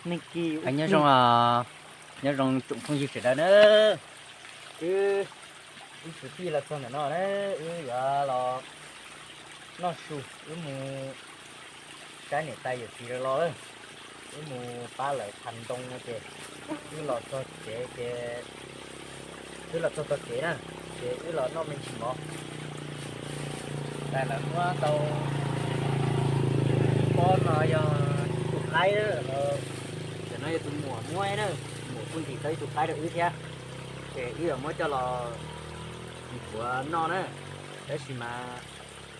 Nyob zoo, nyob zoo tsoom phooj ywg sawv daws na. Wb, wb kwv tij los txog ntawm no na, wb yuav los noj su, wb mus saib niam tais yawm txiv lawv los lawm. Wb mus pab lawv thav ntoo no ces wb los txog tsev ces wb los txog txog kev na, ces wb los noj me ntsis mov. Tais lawv muab tau ib pob no yog ib tug qaib, tam no yog tus muam muab na, tus muam kuj ntim tau ib tug qaib rau wb thiab, ces wb yuav muab coj los nthuav noj na. Tab sis mas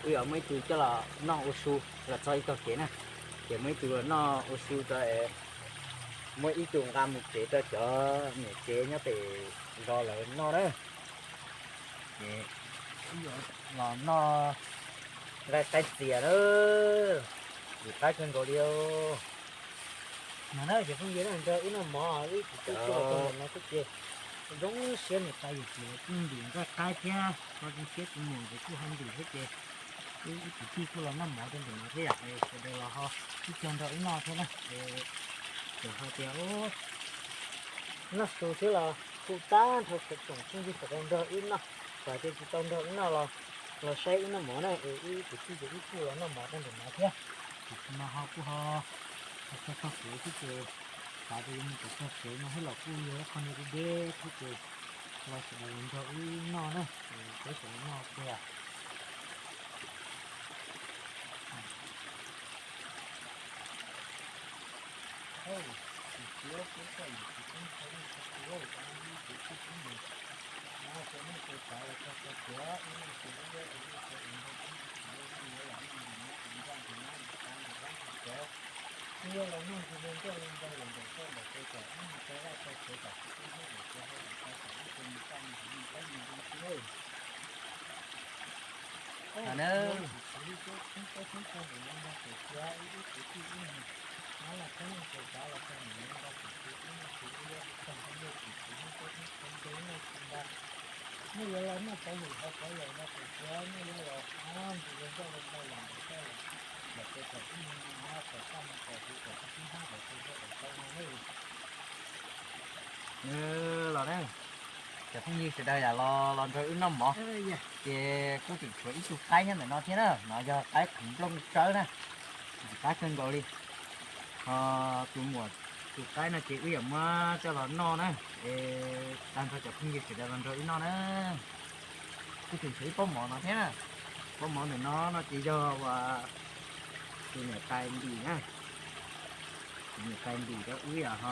wb yuav muab ib tug coj los noj ua su los txog ib tog kev na, ces muab ib tug los noj ua su rau, muab ib tug nqa mus tsev rau cov niam tsev nyob pem zos lawv noj na. Ces wb yuav los noj nqaij qaib txias na, ntxim qab kawg nkaus li. Mas na cov phooj ywg na, nrog wb noj mov, wb kwv tij kuj los tau ntawm no thiab ces zoo siab niam tais yawm txiv lawv kuj ntim nqaij qaib thiab, ho zoo siab tus muam nkawd kuj ho ntim thiab ces wb kwv tij kuj los noj mov rau ntawm no thiab yom, sawv daws los ho ib co nrog wb noj thiab na. Txawm hais tias noj su xwb los kuj tag nrho tsoom phooj ywg sawv daws nrog wb noj, txawm tias tsis tau nrog wb noj los, los saib wb noj mov na, es wb kwv tij ces wb kuj los noj mov rau ntawm no thiab. Tam sim no ho kuj ho txog txog kev xwb ces xav tias yuav mus kom txog tsev no thiab los kuj yog ib qho niag deb deb thiab ces los sawv daws los nrog wb noj na, peb sawv daws noj kiag. Los na, cov phooj ywg sawv daws yam los los nrog wb noj mov, ces kuj tseem tshuav ib tug qaib nyob ntawm no thiab na, no yog qaib qhwv nplooj tsawb na, ntxim qab kawg nkaus li. Ho tus muam tus qaib no ces wb yuav muab coj los noj na, es tag nrho cov phooj ywg sawv daws los nrog wb noj na. Kuj tseem tshuav ib pob mov no thiab na, pob mov ntawm no no ces yog uas tus niam tais ntim na, tus niam tais ntim rau wb yam ho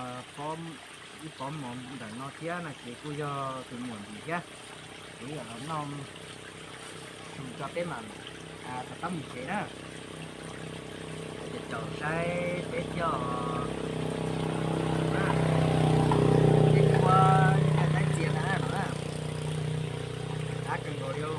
ib pob mov ntawm no thiab no ces kuj yog tus muam ntim thiab. Ces wb yuav los noj su tso peb mam rov qab mus tsev na. Ces caum saib peb thiab os. Tej kua tej qaib txias ntawd no na, qab kawg nkaus li.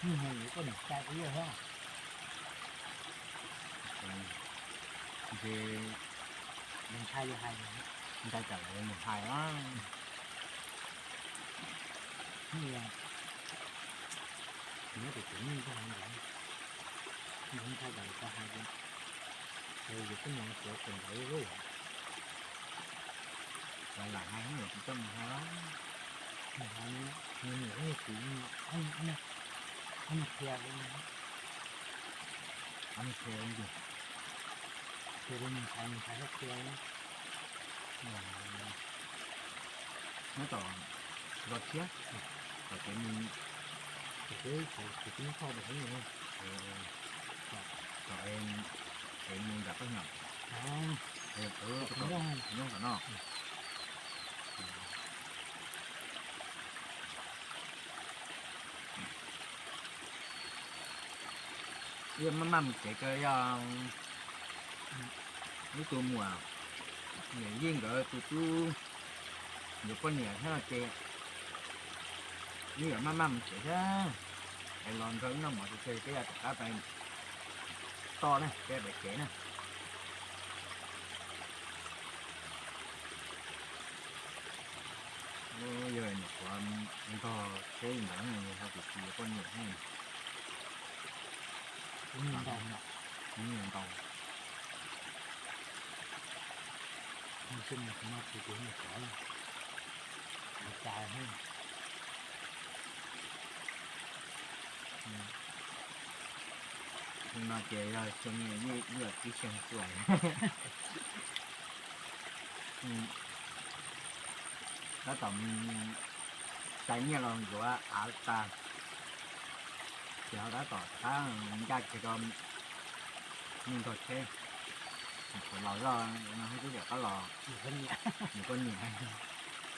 Hnub no yuav koj niam cai ua luaj thiab. Ntshe ntshai li hais, ntshai tsam lawv mus hais na. Nyob tus txiv neej koj hais ntawd, ntshai tsam lawv tau hais tias, yus kuj mus xyuas tseem ntawd lauj. Lawv lam hais, tsis tau mus hais, mus hais, nws niam nws txiv, nws Qhia, qhia, qhia, qhia, nyob tom zos tshiab, tom kev mus, tom kev, tom kev mus txog tom kev mus, tom kev mus nram qab nyom, nyob tom no. Wb maj maj mus tsev kawg, yog ib tug muam, niam Yeej nkawd tus tub yuav poj niam thiab no ces wb yuav maj maj mus tsev thiab. Es los nrog wb noj mov tso tseg, peb yuav rov qab pais toj na, peb pais tsev na. Yog nyuam qhuav ntog tsheb li ntawd, yog tias tsis yuav poj niam thiab, ntau, ntau. Xyoo no ces yog xyoo ib yam tib xyoo tuaj, tab tom sai nyiaj los yuav av tas, ces ho tab tom rov qab ncaj kiag rau mus ntog tsheb, nyuam qhuav los zoj no twb rov qab los, nws poj niam, nws poj niam, nws poj niam noj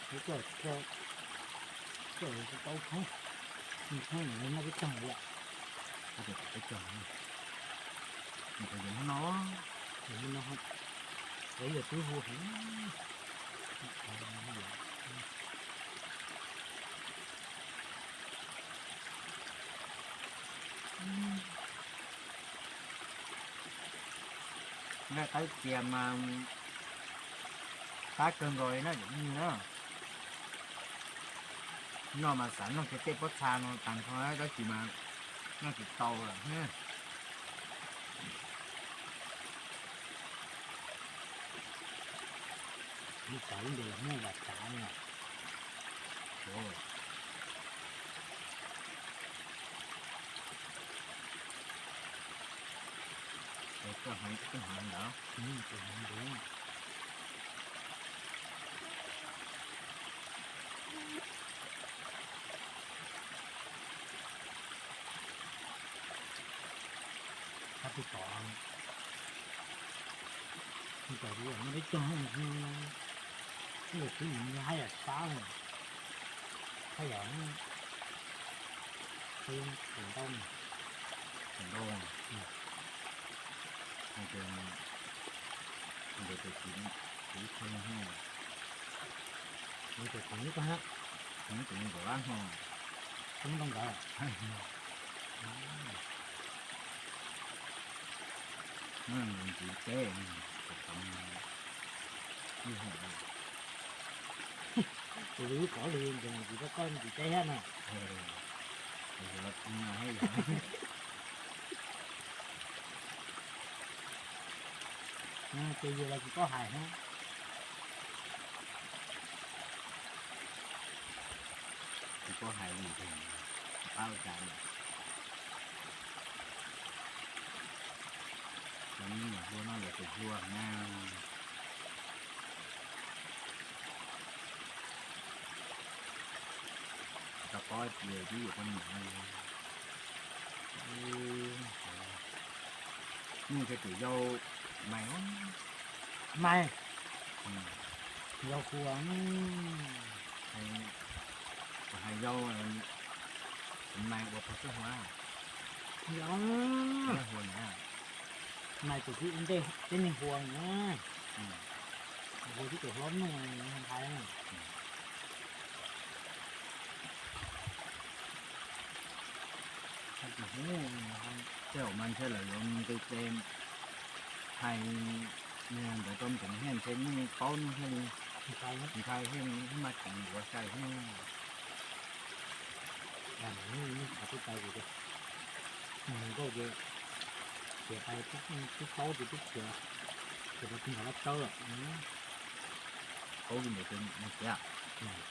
peb caug li, nws poj niam noj peb caug, nws poj niam noj, nws noj, es yog twb hu heev. Nqaij qaib txias mas qab kawg nkaus li na cov phooj ywg na. Noj mas xav noj kiag tej pob txha no tag nrho dab tsi mas noj tsis tau lawm thiab. Ib tsam lub npe los muaj Vam Tsav no. Koj hais koj hais ntawd. Qab twb tod, twb tod twb noj peb caug, twb yog twb mus haj yam sab, haj yam tus ntau, tus ntau, tus ntau tus ib txhia, tus ntau tus ntau tus ntau ntawd. Ntxiv teb, tus ntxiv teb, tus ntxiv teb thiab na. Ces yus los tsis paub hais thiab. Tsis paub hais li, tsis paub ua cas li. Cov me nyuam hluas no lawv tus hluas na. Tsis tau paub tias twb yuav poj niam no. Yeej yog tus yau Maiv, Maiv, yau hu, hais yau Maiv ua pog xub hua, yau Maiv hu na, Maiv tus txiv ua ntej teb neeg hu na, hu tib tus hlob Nuj hais. Tej zaum mas ntshe lawv yuav nqi tes hais ntawd rau ntev thiab ntshe yeej paub Nuj thiaj li ntshai thiab mas tseem yuav sai thiab. Nkauj ces, ces hais twb paub ces twb khiav, ces rau tus nkawd laj tsawb lawm. Paub li ntawd ces mus tsev,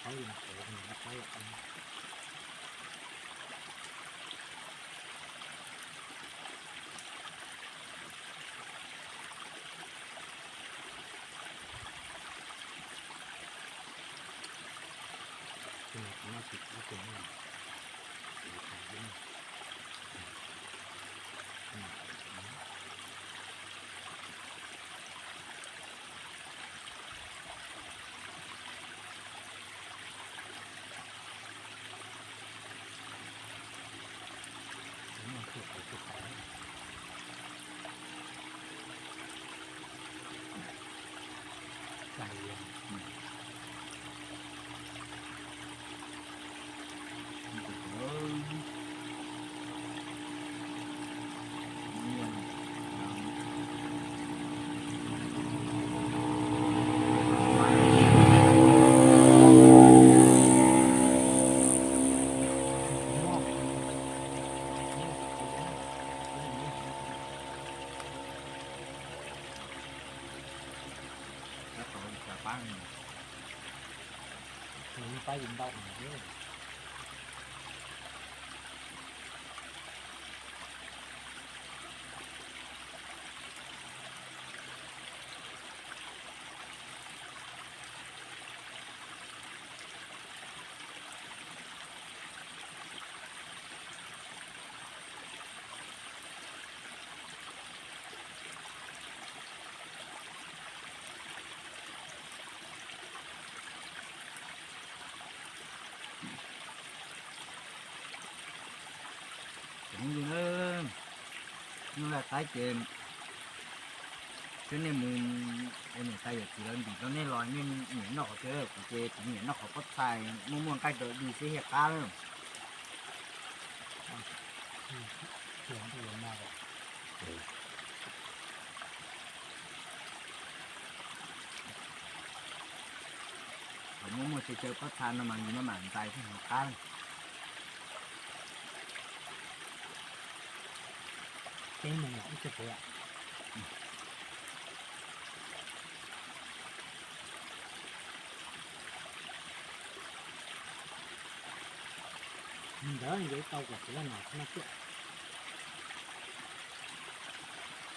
paub li ntawd ces mus tsev lawm. Pab ntau thiab. Cov phooj ywg na, nyob laj qaib ces twb nej mus es niam tais yawm txiv lawv ntim rau nej los nej nyiam noj qhov twg, kuv ces kuv nyiam noj qhov pob txha muaj muaj nqaij rau dig xwb thiaj qab na. Thaum muaj muaj chaw chaw pob txha no mas yus maj mam ntxais thiaj qab. Peb mus ib tug pem. Ntawd yuav tau kom txiv laj no xwb no tiag.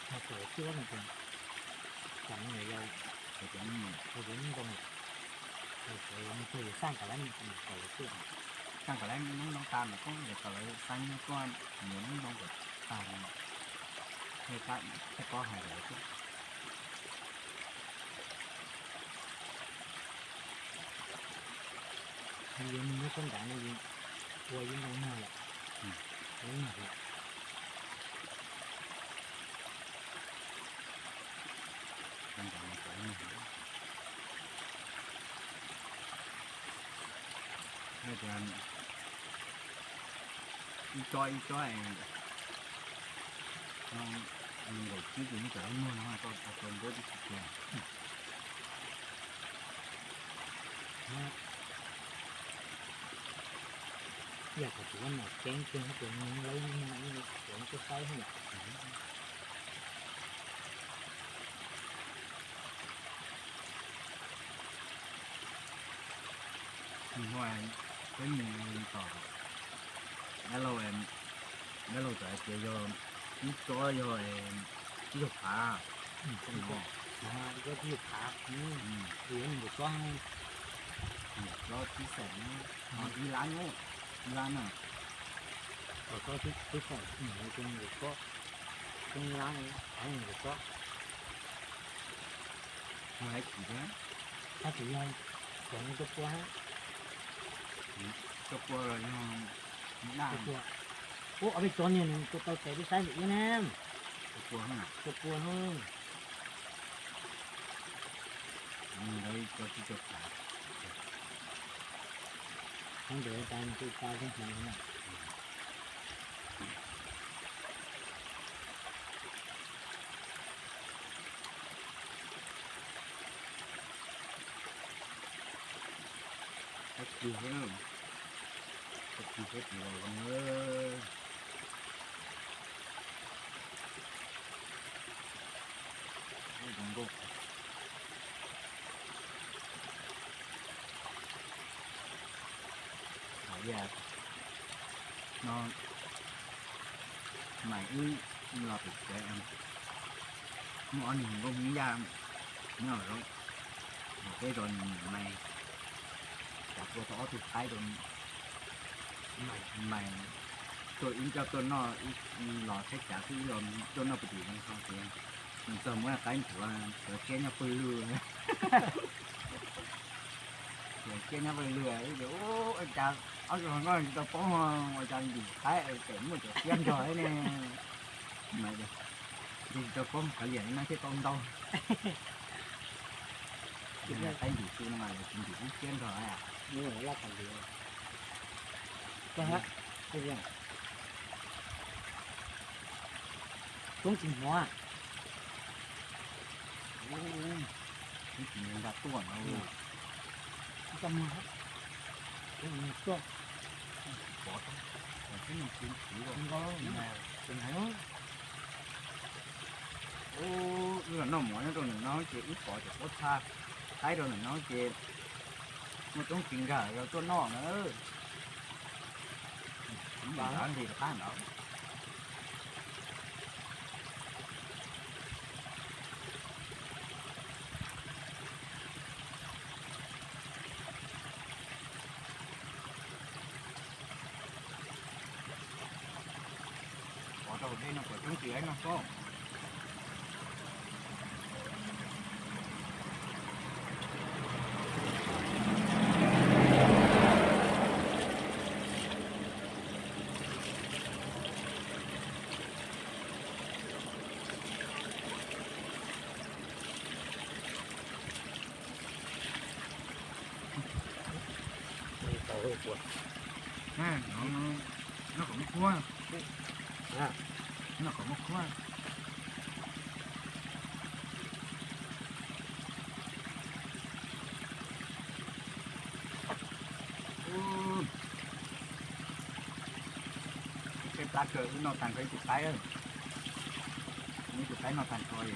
Hais kom lawv cuab no ces kom nws yau, hais kom nws ntoo, hais kom nws tug yus xaj kom lawv kom lawv cuab, xaj kom lawv noob noob tag mas koj kom lawv xaj nyuag tuaj muab noob noob kom tag no, thiaj paub hais kom lawv cuab. Yus muab txhob nrad no yus ua yus ntoo nag lawm, ua nag lawm. Ib tsob ib tsob no, nkaum tsib tus nyob tom lub muag no tau tau npua tib si tiag. Yog kom tsis muaj nom keeb kiag ces nws lawv muag ib nws tsis muaj tuaj saib thiab yom. Nws ho peb mus tom dab laug, dab laug txawm hais tias yog ib tsob yog ib zaug phav, ib tsob ib zaug phav, yuav nees nkaum tsob, nees nkaum tsob tsib xees, ib lab, ib lab na. Nees nkaum tsob tsib xees, nees nkaum tsob, ib lab, nees nkaum tsob. Yog dab tsi thiab? Dab tsi yog, cov no cov pua, cov pua los yog daj. Ub, ob peb cov niag nws tua tau tes peb saib ntawm ib na. Cov pua, cov pua no. Ntawd cov tsis cov phav. Ntawd tas tus tas zeeg hmoov na. Qab kig xwb, qab kig xwb tsis los zoo. Zoo nkauj. Hais tias no mas wb los pem tsev, muaj ob niag hluas nkauj Hmoob Yaj nyob zoo, peb rau nws niam mais, cas tua tau ob tug qaib rau nws. Mas tuaj ib nco tuaj noj, los saib cav xwb, los tuaj noj puag tim zoo tso tias, nws txog muab qaib nthuav, nthuav siab nyob pawg lug, nthuav siab nyob pawg lug, ua cas ob tug hluas nkauj tsis tau poob, ua cas ntim qaib tseem muaj cov siab nrog ne. Mas yog tsis tau poob kav liam no thiaj tau ntau. Qaib ntim xwb no mas tsis ntim lub siab nrog. Tub tsis hnov, tub tsis nqa tuaj no. Tub tsis tuaj, pov tau, tub tsis nqa, tsis nqa, wb los noj mov nyob rau ntawm no ces wb pov cov pob txha qaib rau ntawm no ces muaj tub tsis nkag los tuaj noj na. Nti rov qab ntawd. Pov rau dej no kom coob tis no koj. Noj kom muaj khuab, noj kom muaj khuab. Tej plab kawg wb noj tag nrho ib tug qaib, ib tug qaib noj tag nrho li.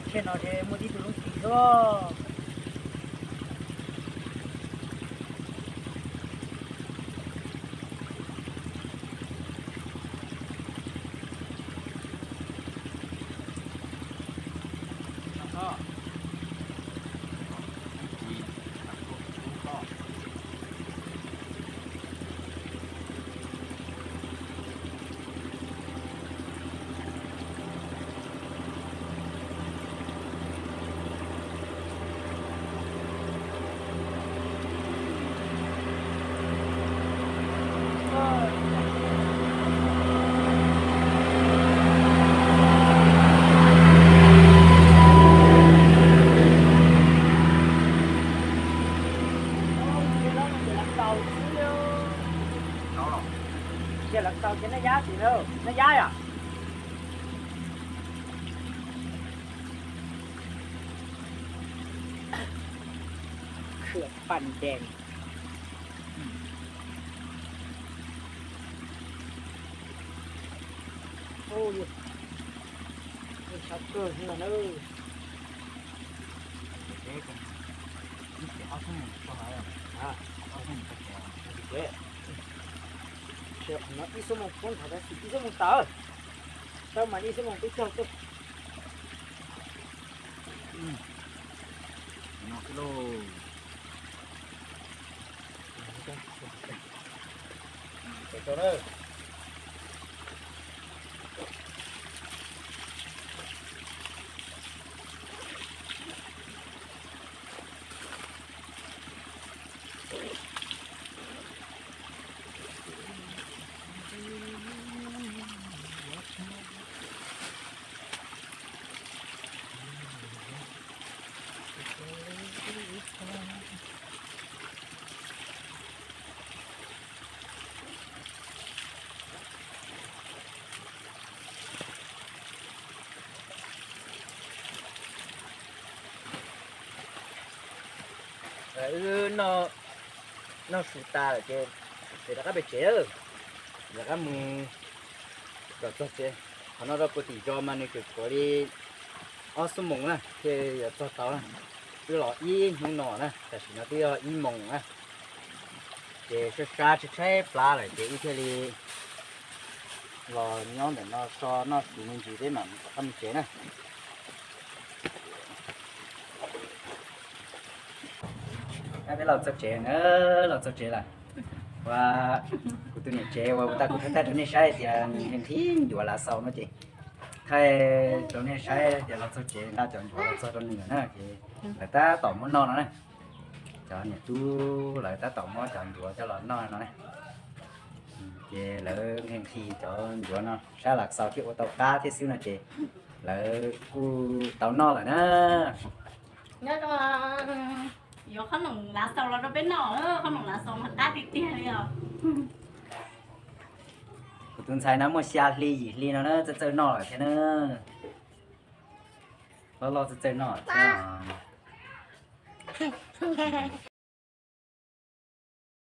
Thiab no ces muaj tib tug lub txiv xwb. Ces lawv tau ces noj yab tim na, noj yab yom. Khwm pam dees. Tab kawg no na. Ib xiam ob xuab moos tso lawm. Ob xuab moos tso tsev. Qhov no ib xuab moos poob nthav tab sis ib xuab moos tawm. Tawm mas ib xuab moos twb caug tuaj. No xwb lauj. Wb noj su tas lawm ces rov qab pem tsev, rov qab mus kom txog tsev. Qhov no rau puag tim zos mas nws tseem tshuav li ob xuab moos na thiaj yuav txog tau na. Wb los ib hnub no na, tam sim no twb yog ib moos na. Ces sab sab tshaib tshaib plab lawm ces wb thiaj li los nyob ntawm no so noj su me ntsis peb mam rov qab mus tsev na. Peb los txog tsev na, los txog tsev lawm. Ua kuv tus niam tsev uas kuv tau kuv thaij thaij rau nej saib tias nws nqhis ncuav lav xaus no ces thaij rau nej saib tias los txog tsev nqa cov ncuav los txog rau nws na ces lawv tab tom muab noj no na. Cov niam tub lawv tab tom muab cov ncuav coj los noj no na. Ces lawv nqhis nqhis cov ncuav no saib lav xaus thiaj ua tau qab thiab xwb no ces lawv kuj tau noj lawm na. Nyob zoo, yuav qhob noom lav xaus los rau peb noj, qhob noom lav xaus mas qab tiag tiag li os. Kuv tus ntxhais no muaj xya hli yim hli no na txawj txawj noj lawm thiab na. Loj loj txawj txawj noj thiab.